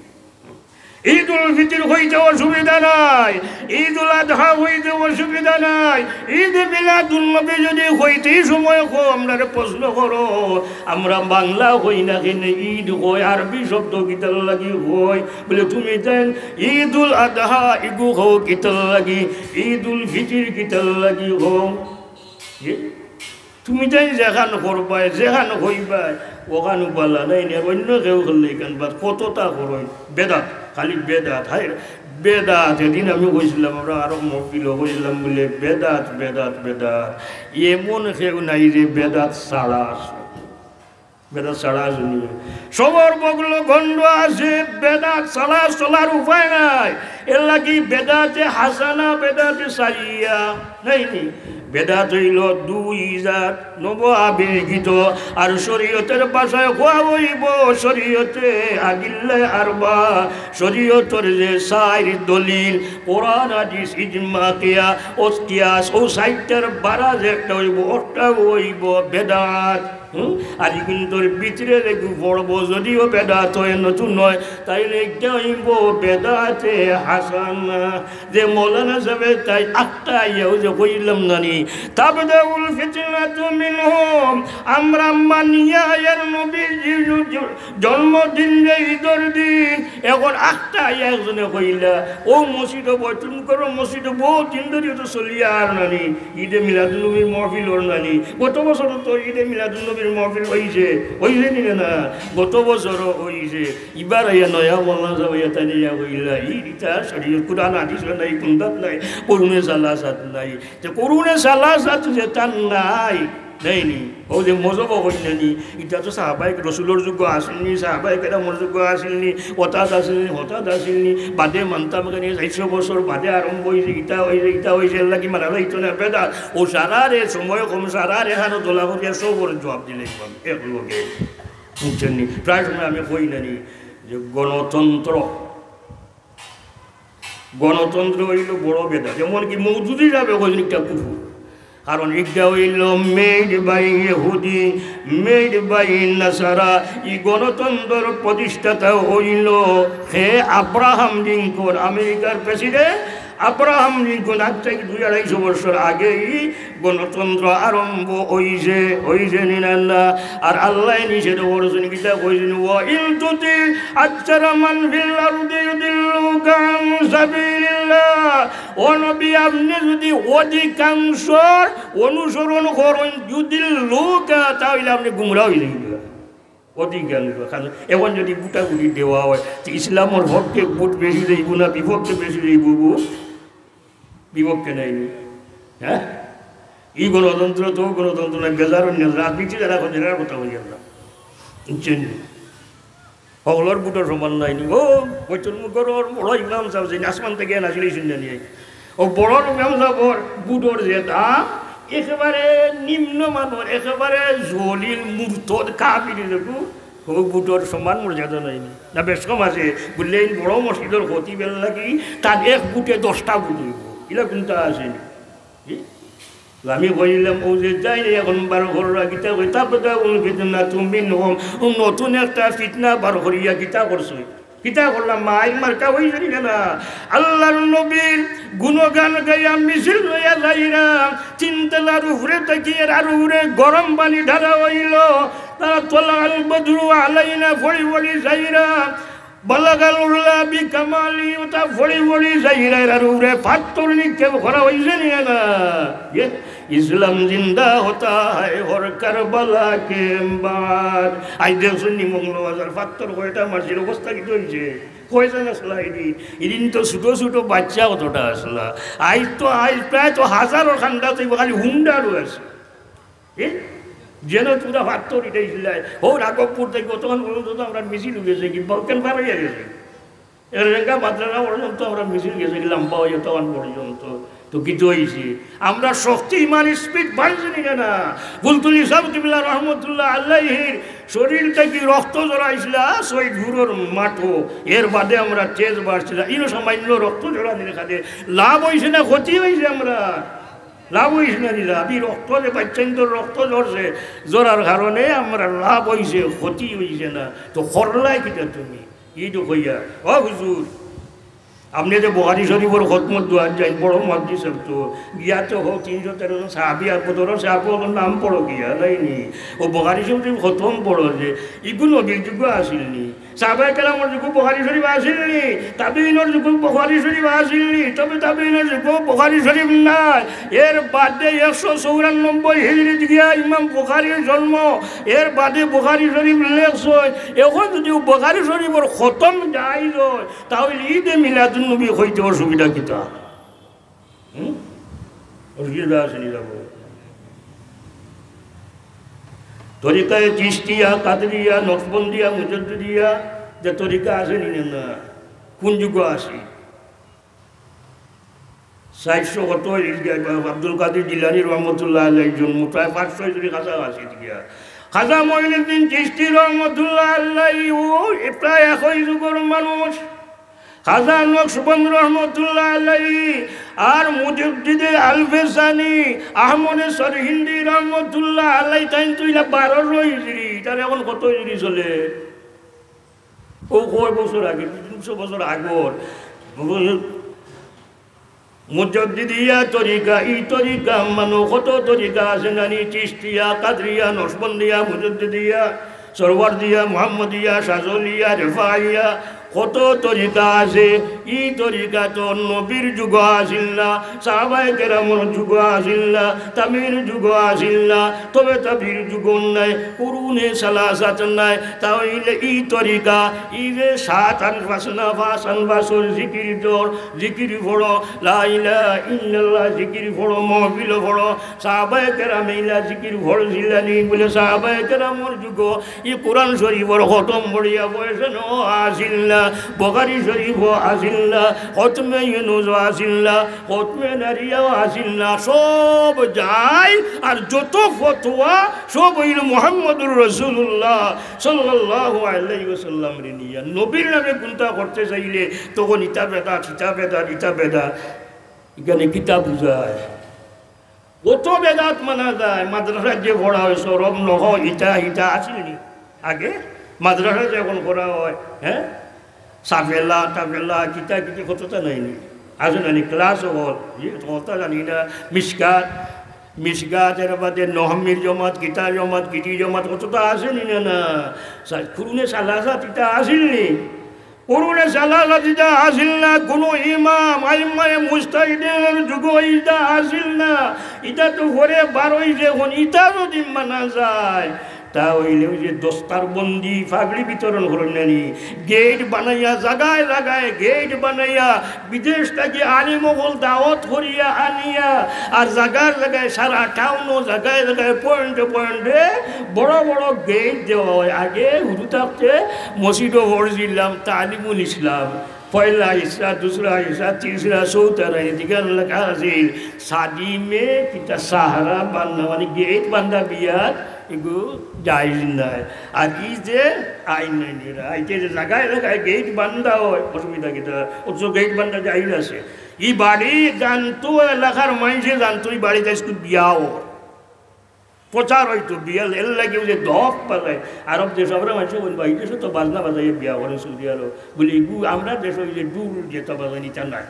ঈদুল ফিতির কইতে অসুবিধা নাই, ঈদুল আদহা কইতে অসুবিধা নাই, ঈদে মিলাদুন নবী যদি কইতে ই সময় কও, আমরারে প্রশ্ন করো, আমরা বাংলা কই না কেনে ঈদ কই, আরবি শব্দ কিতার লাগি কই? বুলে তুমিতাইন ঈদুল আদহা ইগু কও কিতার লাগি, ঈদুল ফিতির কিতার লাগি কও? জি? তুমিতাইন যেখান করবায়, যেখান কইবায়, ওখান বালা, নাইলে অন্য কেউ করলে ইখান বাদ, কততা করইন, বেদাত, খালি বেদাত, হায় বেদাত। এদিন আমি কইছিলাম, আমরা আরো মহফিলো কইছিলাম বুলে, বেদাত, বেদাত, বেদাত। এমন কেউ নাই যে বেদাত ছাড়া আছে। বেদাত ছাড়া আছে নি? সবর বগলো গন্ধ আছে, বেদাত ছাড়া চলার উপায় নাই। এর লাগি বেদাতে হাসানা, বেদাতে সাইয়্যিয়া, নাই নি? বেদাত অইলো দুই জাত, নব আবিষ্কৃত, আর শরীয়তের ভাষায় কওয়া অইবো, শরীয়তে আদিল্লায় আরবা, শরীয়তর যে চাইর দলিল, কোরআন, হাদিস, ইজমা, কিয়া-, ও কিয়াস, ও চাইরটার বারা যে একটা অইবো, ওটা অইবো বেদাত। হুম? আর ইগুন্তর ভিতরে যেগু পড়বো, যদিও বেদাত অয়, নতুন অয়, তাইলে ইটা অইবো বেদাতে হাসানা। যে মৌলানা সাবে তাইন আখতা আইয়া, ওই যে কইলাম নানি, তাবদাউল ফিতনাতু মিনহুম, আমরা মানিয়া এর নবীর জ-, জ-, জন্মদিন যে ঈদর দিন, এখন আখতা আইয়া একজনে কইলা, ও মসজিদো বয়, তুমি করো মসজিদো বহুত দিন ধরি তো চলিয়া আর নানি, ঈদে মিলাদুন্নবীর মহফিল অর নানি। গত বছর তো ঈদে মিলাদুন্নবীর মহফিল অইছে, অইছে নি না? গত বছরও অইছে। ইবার আইয়া নয়া মৌলানা সাব আইয়া তাইন আইয়া কইলা, ই ইটা শরীয়ত, কুরআন হাদিস নাই, কুন্দাত নাই, করুনে সালাসাত নাই। তে করুনে সালাসাত যেটা নাই, নাই নি? ও যে মজহব অইল না নি, ইটা তো সাহাবায়ে রসুলর যুগ আছিল নি, সাহাবায়ে কেরামর যুগ আছিল নি, হঠাৎ আছিল নি, হঠাৎ আছিল নি, বাদে মানতাম কেনে, চাইরশো বছর বাদে আরম্ভ অইছে, ইটা অইছে, ইটা অইছে, এর লাগি মানা যাইতো না, বেদাত। ও সারারে সময় কম, সারারে হানো দোলা করিয়া সবর জবাব দিলে এক লগে। বুঝছইন নি? প্রায় সময় আমি কই না নি যে গণতন্ত্র, গণতন্ত্র অইলো বড় বেদাত। এমনকি মওদুদি সাবে কইছইন ইটা কুফুর। কারণ ইটা অইলো made by ইহুদি, made by নাসারা। ই গণতন্ত্রর প্রতিষ্ঠাতা অইলো কে? আব্রাহাম লিঙ্কন, আমেরিকার প্রেসিডেন্ট আব্রাহাম লিঙ্কন। আজ থাকি দুই আড়াইশো বছর আগেই গণতন্ত্র আরম্ভ অইছে, অইছে নি না? না। আর আল্লায় নিষেধ করছইন, কিতা কইছইন? "ওয়া ইন তুতি আকসারা মান ফিল আরদি ইউদিল্লুকা আন সাবিলিল্লাহ।" ও নবী, আপনে যুদি অধিকাংশর অনুসরণ করইন, ইউদিল্লুকা, তা অইলে আপনে গুমরা অইযাইবা। অধিকাংশ। কারণ এখন যুদি ভোটাভুটি দেওয়া অয়, তে ইসলামর পক্ষে ভোট বেশি যাইবো না বিপক্ষে বেশি যাইবো? বিপক্ষে নায় নি? হ্যাঁ? ই গণতন্ত্র তো গণতন্ত্র না, গেজার অন্য রাজনীতি যারা করে, এরার কথা বলি আমরা। বুঝছইন নি? হকলর বুটর সমান নায়নি। ও, বৈতুল মুকাররমর বড় ইমাম সাব যেইন আসমান থাকি নাজিল অইছইন জানি। ও বড় ইমাম সাবর বুটর যে দাম, একেবারে নিম্নমানর, একেবারে জলিল মুরতদ কাফির যেগু, ও বুটর সমান মর্যাদা নায়নি। না বেশ কম আছে, বুললে এইন বড় মসজিদর খতিবর লাগি তার এক বুটে দশটা বুট অইবো। ইলা কুনটা আছেনি? জি? আমি কইলাম, "ও যে যাই, এখন বার কররা কিতা কই, তাবদাউল ফিতনাতু মিনহুম।" ও নতুন একটা ফিতনা বার করিয়া কিতা করছে? কিতা করলাম? মাইর মার্কা অইছে নি না? আল্লাহর নবীর গুণগান গাইয়া মিছিল লইয়া যাইরা, তিন তলার উপরে থাকি এরার উপরে গরম পানি ঢালা অইলো। তারা "তালাআল বদরু আলাইনা" পড়ি পড়ি যাইরা, "বালাগাল উলা বিকামালি", ওটা পড়ি পড়ি যাইরা এরার উপরে পাত্থর নিক্ষেপ করা অইছে নি না? ইয়ে, "ইসলাম জিন্দা হতা হ্যায় হর কারবালা কে বাদ।" আইজ দেখছইন নি মৌলভীবাজার পাত্থর কয়টা মারছিল, অবস্থা কিতা অইছে? কয়জন আছলা ইদিন? ইদিন তো ছোট ছোট বাইচ্চা কতটা আছলা। আইজ তো, আইজ প্রায় তো হাজারো খান্দাত অইবো, খালি হুন্ডারও আছে। এ? যেন তুরা পাত্থর ইটাইছলা। ও রাঘবপুর থাকি অতখান পর্যন্ত তো আমরার মিছিল গেছেগি, বালকান পার অইয়া গেছে। এর রেঙ্গা মাদ্রাসা পর্যন্ত আমরার মিছিল গেছেগি, লম্বা অইয়া অতখান পর্যন্ত। তো কিতা অইছে? আমরার শক্তি, ইমান, speed বাড়ছে নি না? ফুলতলি সাব কিবলা রহমতুল্লাহ আলাইহির শরীর থাকি রক্ত ঝরাইছলা সৈয়দপুরর মাঠো, এর বাদে আমরার তেজ বাড়ছিল। ইনো সামান্য রক্ত ঝরানির কাজে লাভ অইছে না ক্ষতি অইছে আমরার? লাভ অইছে না নি লাভ? ই রক্ত যে বাইচ্চাইন্তর রক্ত ঝরছে, ঝরার কারণে আমরার লাভ অইছে, ক্ষতি অইছে না। তো করলায় কিতা তুমি? ই তো কইয়া, ও হুজুর, আপনে যে বুখারী শরীফর খতমর দোয়াত যাইন, বড় মুহাদ্দিস সাব তো, গিয়া তো হো তিনশো তেরো জন সাহাবী আর বদরর সাহাবী অকলর নাম পড়ো গিয়া, নায়নি? ও বুখারী শরীফ খতম পড়ো যে, ইগু নবীর যুগো আছিল নি? সাহাবায়ে কেরামর যুগো বুখারী শরীফ আছিল নি? তাবেঈনর যুগো বুখারী শরীফ আছিল নি? তবে তাবেঈনর যুগো বুখারী শরীফ নাই। এর বাদে একশো চৌরানব্বই হিজরিত গিয়া ইমাম বুখারীর জন্ম। এর বাদে বুখারী শরীফ লেখছইন। এখন যদি বুখারী শরীফর খতম জায়েজ অয়, তাইলে ঈদে মিলাদুন নবী কইতে অসুবিধা কিতা? হুম? অসুবিধা আছে নি যাবো? তরিকায়ে চিশতিয়া, কাদরিয়া, নকশবন্দিয়া, মুজাদ্দিদিয়া, যে তরিকা আছে নি না? কোন যুগো আছে? চাইরশো কত, আব্দুল কাদির জিলানী রহমতুল্লাহ আলাইহির জন্ম, প্রায় পাঁচশো হিজরি কাছাকাছি গিয়া। খাজা মঈনুদ্দিন চিশতি রহমতুল্লাহ আলাইহি, ও প্রায় একই যুগর মানুষ। খাজা নকশবন্দ রহমতুল্লাহ আলাইহি, আর মুজাদ্দিদে আলফে সানি, আহমদে সরহিন্দি রহমতুল্লাহ আলাইহি, তাইন তো ইলা বারোশো হিজরি, তার এখন কত হিজরি চলে? ও কয় বছর আগে, দুই তিনশো বছর আগর। মুজাদ্দিদিয়া তরিকা, ই তরিকা, মানে কত তরিকা আছে নানি, চিশতিয়া, কাদরিয়া, নকশবন্দিয়া, মুজাদ্দিদিয়া, সরওয়ারদিয়া, মুহাম্মদিয়া, শাজলিয়া, রেফাইয়া, কত তরিকা আছে। ই তরিকা তো নবীর যুগো আছিল না, সাহাবায়ে কেরামর যুগো আছিল না, তাবিঈনর যুগো আছিল না, তবে তাবিঈনর যুগো নাই, কুরুনে সালাসাত নাই, তাইলে ই তরিকা, ই যে সাত আনফাস না পাঁচ আনফাসর জিকির ধর, জিকির পড়ো, লা ইলাহা ইল্লাল্লাহ জিকির পড়ো, মহফিলো পড়ো, সাহাবায়ে কেরামে ইলা জিকির পড়ছিলা নি? বুলে সাহাবায়ে কেরামর যুগো ই কুরআন শরীফর খতম পড়িয়া বয়সে ন আছিল না, বুখারী শরীফও আছিল না, খতমে ইউনুসও আছিল না, খতমে নারিয়াও আছিল না, সব যাই আর যত ফতোয়া সব অইল মুহাম্মদুর রাসূলুল্লাহ সাল্লাল্লাহু আলাইহি ওয়াসাল্লামরে নিয়া। নবীর নামে কুন্তা করতে চাইলে তখন ইতা বেদাত, ইতা বেদাত, ইতা বেদাত। ইখানে কিতা বুঝায়? কত বেদাত মানা যায়, মাদ্রাসাত যে পড়া অয়, সরব নহ, ইতা, ইতা আছিল নি আগে? মাদ্রাসাত যে এখন পড়া অয়, হ্যাঁ? সাফেলা, টাফেলা, কিতা কিতি কততা নাই নি? আছে না নি? ক্লাস অকল, ই কথা জানি না। মিশকাত, মিশকাত, এর বাদে নহমির জমাত, কিতা জমাত, কিতি জমাত, কততা আছে নি না? না, সা-, কুরুনে সালাসাত ইতা আছিল নি? কুরুনে সালাসাত ইতা আছিল না, কুনু ইমাম, আইম্মায়ে মুজতাহিদিনর যুগো ইতা আছিল না। ইতা তো পরে বার অইছে এখন, ইতা যদি মানা যায়, তা অইলে ওই যে দস্তারবন্দি, পাগড়ি বিতরণ করইন না নি, গেট বানাইয়া, জাগায় জাগায় গেট বানাইয়া, বিদেশ থাকি আলিম অকল দাওয়াত করিয়া আনিয়া, আর জাগায় জাগায় সারা টাউনো জাগায় জাগায় পয়েন্টে পয়েন্টে বড় বড় গেট দেওয়া অয়। আগে হুরু থাকতে মসজিদো পড়ছিলাম, তালিমুল ইসলাম, পয়লা হিসা, দুসরা হিসা, তিসরা, চৌথা নাই, দিকে লেখা আছিল, শাদি মে কিতা সাহারা বান্ধা, মানে গেট বান্ধা বিয়াত এগু জায়েজ নাই। আর ই যে আইন নাই, এরা আইতে যে জাগায় জাগায় গেট বান্ধা অয়, অসুবিধা কিতা? অথচ গেট বান্ধা জায়েজ আছে। ই বাড়ি জানতো, এলাকার মাইনষে জানতো, ই বাড়িত আইজকু বিয়া অর, প্রচার অইতো, বিয়া এর লাগি ওই যে দফ বাজায়। আরব দেশ আমরা মাইনষে বলি, "ভাই, দেশে তো বাজনা বাজাইয়া বিয়া করে সৌদি আরব।" বলি, "এগু আমরা দেশে ওই যে ডুল যেটা বাজায়, ইটা নাই।"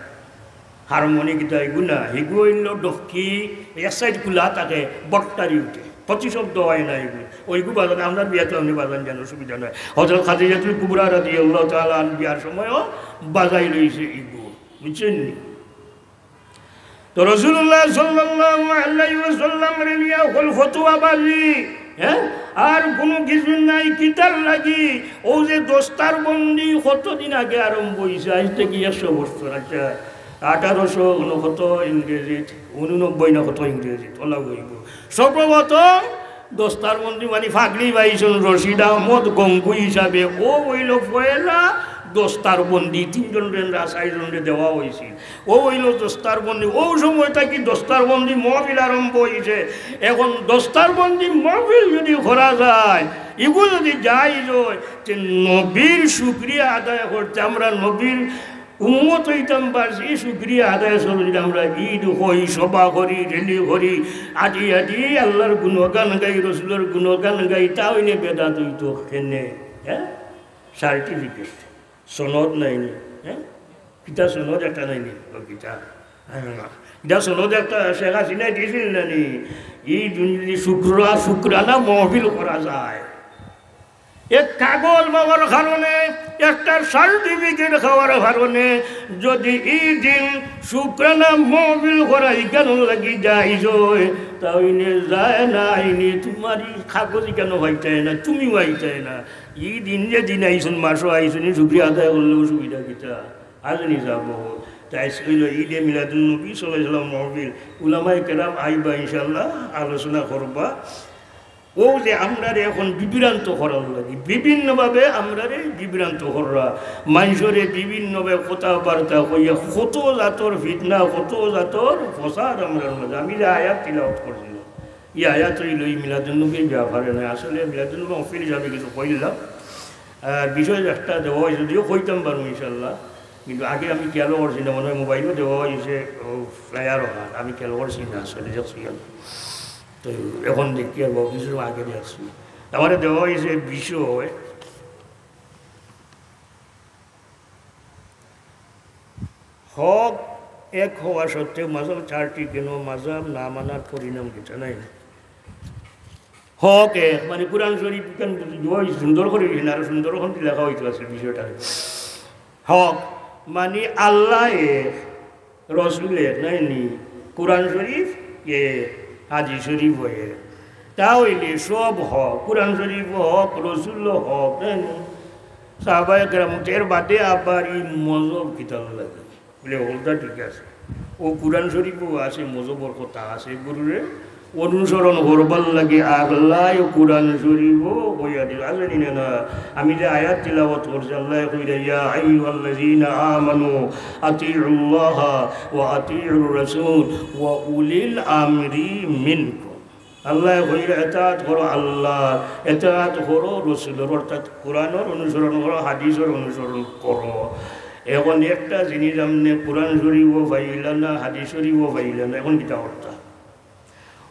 হারমোনি কিতা এগু না, এগু অইল ডফকি, এক সাইড খোলা থাকে, বট্টারি উঠে, প্রতিশব্দ অয় না এগু, ওইগু বাজান। আমরা বিয়াত আপনে বাজান, জানো, অসুবিধা নাই। হযরত খাদিজাতুল কুবরা রাদিয়াল্লাহু তাআলা আনহা বিয়ার সময়ও বাজাই লইছে এগু, বুঝছইন নি? তো রাসূলুল্লাহ সাল্লাল্লাহু আলাইহি ওয়াসাল্লামরে নিয়া অকল ফতুয়াবাজি, হ্যাঁ? আর কুনু কিছু নাই। কিতার লাগি? অউ যে দস্তারবন্দি কতদিন আগে আরম্ভ অইছে, আইজ থাকি একশো বছর, আচ্ছা, আঠারোশো উনসত্তর ইংরেজিত, উননব্বই না কত ইংরেজিত, অলা অইবো। সর্বপ্রথম দস্তারবন্দি মানে পাগড়ি বাইছইন রশিদ আহমদ গঙ্গুই হিসাবে, অউ অইলো পয়লা দস্তারবন্দি, তিনজনরে না চাইরজনরে দেওয়া অইছিল। অউ অইলো দস্তারবন্দি, অউ সময় থাকি দস্তারবন্দি মহফিল আরম্ভ অইছে। এখন দস্তারবন্দি মহফিল যুদি করা যায়, ইগু যুদি জায়েজ অয়, তে নবীর শুকরিয়া আদায় করতে, আমরা নবীর উম্মত অইতাম পারছি, ই শুকরিয়া আদায় স্বরূপ যুদি আমরা ইদ করি, সভা করি, র‍্যালি করি, আটি আটি আল্লার গুণগান গাই, রসুলর গুণগান গাই, তা অইলে বেদাত অইতো কেনে? হ্যাঁ, সার্টিফিকেট, সনদ নাইনি? হ্যাঁ, কিতা সনদ একটা নাইনি? ও কিতা, হ্যাঁ, ইটা সনদ একটা শেখ হাসিনায় দিছিল না নি? ই দুন-, যুদি শুক্রা-, শুক্রানা মহফিল করা যায়, এক কাগজ পাওয়ার কারণে, একটা সার্টিফিকেট পাওয়ার কারণে, যুদি ই দিন শুক্রানা মহফিল করা ইখানর লাগি জায়েজ অয়, তা অইলে যায় না আইনি, তুমার ই কাগজ ইখানো পাইতায় না, তুমিও আইতায় না। ই দিন যে দিন আইছইন, মাসো আইছইন, ই শুকরিয়া আদায় করলে অসুবিধা কিতা? আজ নি যাবো। তাই অইলো ইদে মিলাদুন নবী সাল্লাল্লাহু আলাইহি ওয়াসাল্লাম মহফিল। উলামায়ে কেরাম আইবা ইনশাআল্লাহ, আলোচনা করবা। অউ যে আমরারে এখন বিভ্রান্ত করার লাগি, বিভিন্নভাবে আমরারে বিভ্রান্ত কররা, মানষরে বিভিন্নভাবে কথাবার্তা কইয়া কত জাতর ফিতনা, কত জাতর ফসাদ আমরার মাঝে। আমি যে আয়াত তিলাওয়াত করছিলাম, ই আয়াত অইলো ই মিলাদুন নবীর ব্যাপারে নায়, আসলে মিলাদুন নবী মহফিল হিসাবে কিছু কইলাম। আহ, বিষয় একটা দেওয়া অইছে, যদিও কইতাম পারমু ইনশাআল্লাহ, কিন্তু আগে আমি খেয়ালও করছি না, মনে অয় মোবাইলও দেওয়া অইছে, ও, ফ্লায়ার অখান, আমি খেয়াল করছি না, আসলে দেখছি আমি। তো এখন দেখি আর বহুত কিছুর আগে দেখছি। আমারে দেওয়া অইছে বিষয়, হক এক হওয়া সত্ত্বেও মাযহাব চারটি কেন? মাযহাব না মানার পরিণাম কিতা? নাই। হক এক, মানে কোরআন শরীফ ইখান সুন্দর করি লিখইন, আরো সুন্দর অখান লেখা অইতো আছে বিষয়টা। হক মানে আল্লাহ এক, রসুল এক, নাইনি? কোরআন শরীফ এক, হাদিস শরীফ এক। তা অইলে সব হক, কোরআন শরীফও হক, রসুলও হক, নাইনি? সাহাবায়ে কেরাম, এর বাদে আবার ই মজহব কিতার লাগি? বলে, "অতা ঠিক আছে, অউ কোরআন শরীফও আছে, মজহবর কথা আছে, গুরুরে অনুসরণ করবার লাগি আল্লায় কোরআন শরীফও কইয়া দিল।" আছে নি না? না, আমি যে আয়াত তিলাওয়াত করছি, আল্লায় কইরা, "ইয়া আইয়ুহাল্লাযীনা আমানু আতিউল্লাহা ওয়া আতিউর রাসূল ওয়া উলিল আমরি মিনকুম।" আল্লায় কইরা, "এতাআত করো আল্লাহর, এতাআত করো রসুলর", অর্থাৎ কোরআনর অনুসরণ করো, হাদিসর অনুসরণ করো। এখন একটা জিনিস, আপনে কোরআন শরীফও পাইলা না, হাদিস শরীফও পাইলা না, এখন কিতা করতা?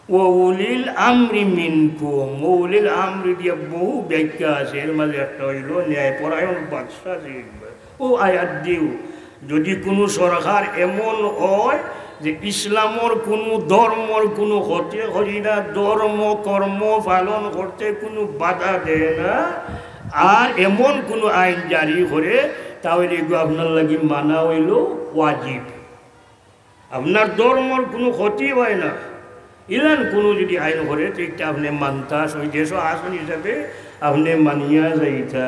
ওয়া উলিল আমরি মিনকুম, ওয়া উলিল আমরি দিয়া বহু ব্যাখ্যা আছে, এর মাঝে একটা অইলো ন্যায়পরায়ণ বাদশা যে, অউ আয়াত দিও, যুদি কুনু সরকার এমন অয় যে ইসলামর কুনু ধর্মর কুনু ক্ষতি করি না, ধর্ম কর্ম পালন করতে কুনু বাধা দেয় না, আর এমন কুনু আইন জারি করে, তা অইলে ইগু আপনার লাগি মানা অইলো ওয়াজিব। আপনার ধর্মর কুনু ক্ষতি অয় না, ইলান কুনু যুদি আইন করে, তে ইটা আপনে মানতা, শহীদ দেশো আসন হিসাবে আপনে মানিয়া যাইতা।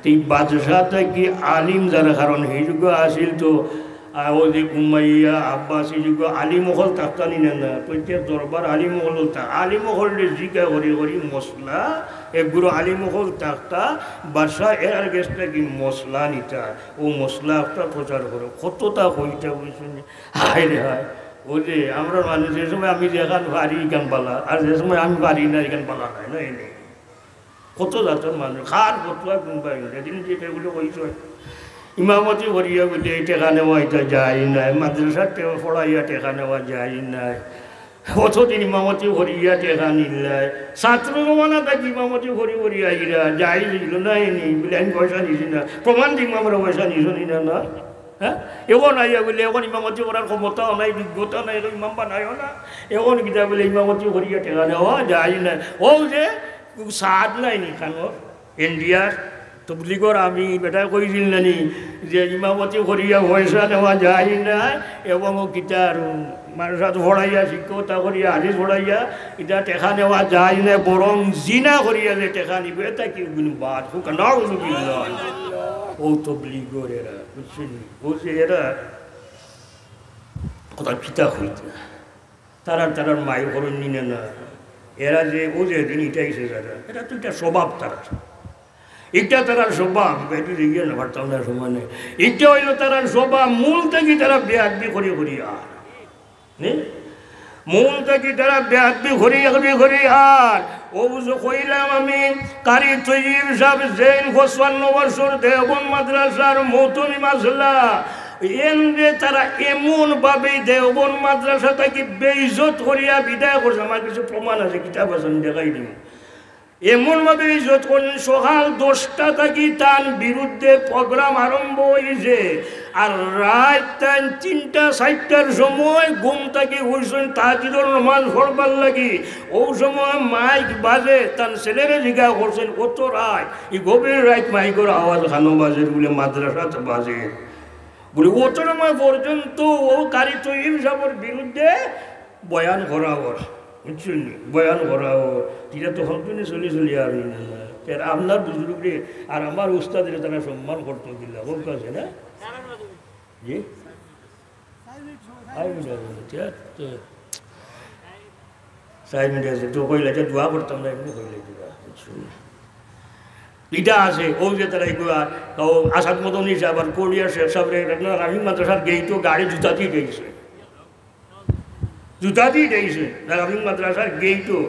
তে ই বাদশাহ থাকি আলিম যারা, কারণ হি যুগো আছিল তো, আহ, অউ যে উমাইয়া, আব্বাসী যুগো আলিম অকল থাকতা নি না, না, প্রত্যেক দরবার আলিম অকল থাক-, আলিম অকলরে জিকা করি করি মসলা, এগুলো আলিম অকল থাকতা, বাদশাহ এরার গেছ থাকি মসলা নিতা, অউ মসলা একটা প্রচার করো, কততা কইতা বুঝছইন নি? হায় রে হায়, অউ যে আমরা মানুষ যে সময় আমি যেখান পারি ইখান বালা, আর যে সময় আমি পারি না ইখান বালা নায়, না এনে। কত জাতর মানুষ, কার ফতুয়া কুনবায়, এদিন যে এগুলো কইছে, ইমামতি করিয়া বুলে টেকা নেওয়া ইটা যায় নায়, মাদ্রাসাত টে-, পড়াইয়া টেকা নেওয়া যায় নায়, অতদিন ইমামতি করিয়া টেকা নিলায়, ছাত্র জমানা থাকি ইমামতি করি করি আইরা, যায় অইলো না এনে, বুলে আমি পয়সা নিছি না, প্রমাণ দিমু আমরা পয়সা নিছো নি না, না? হ্যাঁ? এখন আইয়া বুলে, এখন ইমামতি করার ক্ষমতাও নাই, যোগ্যতা নাই, এখন ইমাম বানাইও না। এখন কিতা বুলে ইমামতি করিয়া টেকা নেওয়া যায় না। অউ যে সাদ নাই নি খানো, ইন্ডিয়ার তবলিগর আমি বেটায় কইছিল না নি যে ইমামতি করিয়া পয়সা নেওয়া যায় না, এবং অউ কিতা আর মাদ্রাসাত পড়াইয়া, শিক্ষকতা করিয়া, হাদিস পড়াইয়া, ইটা টেকা নেওয়া যায় না, বরং জিনা করিয়া যে টেকা নিবো, ইটা কি গুণ বাদ হোক, নাউজুবিল্লাহ। অউ তবলিগর এরা, বুঝছইন নি? অউ যে এরা কথা কিতা কইতা, তারার, তারার মাই করইন নি না, না। এরা যে, অউ যে দিন ইটা আইছে যারা, এরা তো ইটা স্বভাব তারার। ইটা তারার স্বভাব, একটু দেখিয়া না পারতাম না সময় নাই। ইটা অইলো তারার স্বভাব, মূল থাকি তারা বেয়াদবি করি করি আর। নি? মূল থাকি তারা বেয়াদবি করি, করি, করি আর। অউ যে কইলাম আমি, কারি তৈয়ব সাব জেইন পঁচপান্ন বছর দেওবন্দ মাদ্রাসার মৌতমি মাসলা, এনরে তারা এমন ভাবে দেওবন্দ মাদ্রাসা থাকি বেইজ্জত করিয়া বিদায় করছে। আমার কিছু প্রমাণ আছে, কিতাব আছে, আমি দেখাই দিমু। এমন ভাবে বেইজ্জত করছইন, সকাল দশটা থাকি তান বিরুদ্ধে program আরম্ভ অইছে, আর রাইত তান তিনটা চাইরটার সময় ঘুম থাকি উঠছইন তাহাজ্জুদর নামাজ পড়বার লাগি। অউ সময় মাইক বাজে, তান ছেলেরে জিগা করছইন, "অত রাইত, ই গভীর রাইত মাইকর আওয়াজ খানো বাজের?" বুলে, "মাদ্রাসাত বাজের।" বুলে, "অত সময় পর্যন্ত অউ কারি তৈয়ব সাবর বিরুদ্ধে বয়ান করা অর, বুঝছইন নি? বয়ান করা অর।" ইটা তো হকজনে চলি চলি আর অইন না। তে আপনার বুজুর্গরে আর আমার উস্তাদরে তারা সম্মান করতো কিলা? কউক্কা, আছে না? জি? আই বুঝা গেল। তে তো চাইর মিনিট আছে, তো কইলা যে দোয়া করতাম না, এমনে কইলা দোয়া। বুঝছইন নি? ইটা আছে, অউ যে তারা এগুলা, তো আসাদ মদনী সাব আর কোরিয়া শেখ সাবরে, রাফিক মাদ্রাসার গেইটো গাড়ি জুতা দি গেছে। জুতা দি দেইছে, রাফিক মাদ্রাসার গেইটো।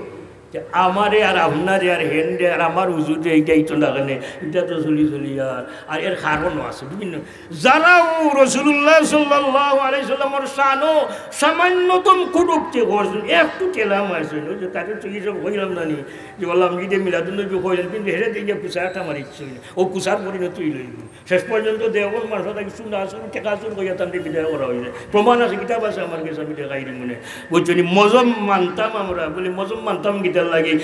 তে আমারে আর আপনারে আর হেনরে আর আমার হুজুররে ইটাই তো না কেনে, ইটা তো চলি চলি আর, আর এর কারণও আছে বিভিন্ন। যারা অউ রাসূলুল্লাহ সাল্লাল্লাহু আলাইহি ওয়াসাল্লামর শানো সামান্যতম কটূক্তি করছইন, একটু ঠেলা মারছইন, অউ যে তারে তো ইসব কইলাম না নি, যে বললাম ঈদে মিলাদুন্নবী কইলেন, কিন্তু হেরে দিয়ে কুচাটা মারিছইন, অউ কুচার পরিণতি অইল। শেষ পর্যন্ত দেওবন্দ মাদ্রাসা থাকি সুন্না আসুন, টেকা আসুন কইয়া তানরে বিদায় করা অইছে। প্রমাণ আছে, কিতাব আছে আমার গেছে, আমি দেখাই দিমু নে। বুঝছইন নি? মজহব মানতাম আমরা, বুলে মজহব মানতাম কিতার লাগি?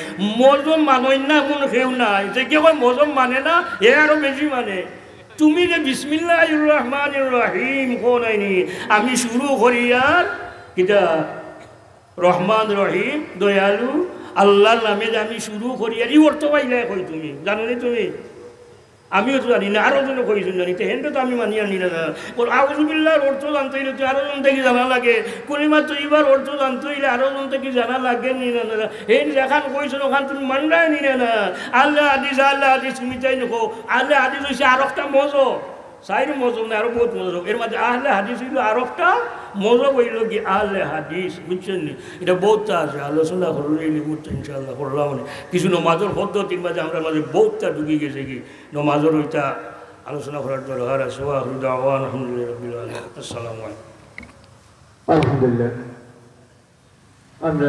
মজহব মানইন না এমন কেউ নাই। যে কেউ কয় মজহব মানে না, হে আরো বেশি মানে। তুমি যে বিসমিল্লাহির রহমানির রহিম কও নাই নি, আমি শুরু করিয়ার কিতা রহমান রহিম দয়ালু আল্লার নামে যে আমি শুরু করিয়ার, ই অর্থ পাইলায় কই তুমি? জানো নি তুমি? আমিও তো জানি না, আরো জনে কইছইন জানি, তে হেনরে তো আমি মানিয়ার নি না। আউযুবিল্লাহর অর্থ জানতে অইলে তো আরো জন থাকি জানা লাগে, কলিমা তৈয়বার অর্থ জানতে অইলে আরো জন থাকি জানা লাগে নি না। হেন যেখান কইছইন অখান তুমি মানরায় নি না। আহলে হাদিস, আহলে হাদিস তুমি তাইন কও, আহলে হাদিস অইছে আরোকটা মজহব, চাইর মজহব না, আরো বউত মজহব। এর মাঝে আহলে হাদিস অইলো আরোকটা মজহব, অইলো কি আহলে হাদিস, বুঝছইন নি? ইটা বউততা আছে, আলোচনা করলে এই নিয়ে ইনশাআল্লাহ করলাম অনে। কিছু নমাজর পদ্ধতির মাঝে আমরার মাঝে বউততা ঢুকি গেছে কি, নমাজর অইটা আলোচনা করার দরকার আছে। ওয়া আখিরু দাওয়ানা আলহামদুলিল্লাহি রাব্বিল আলামিন। আসসালামু আলাইকুম। আলহামদুলিল্লাহ। আমরা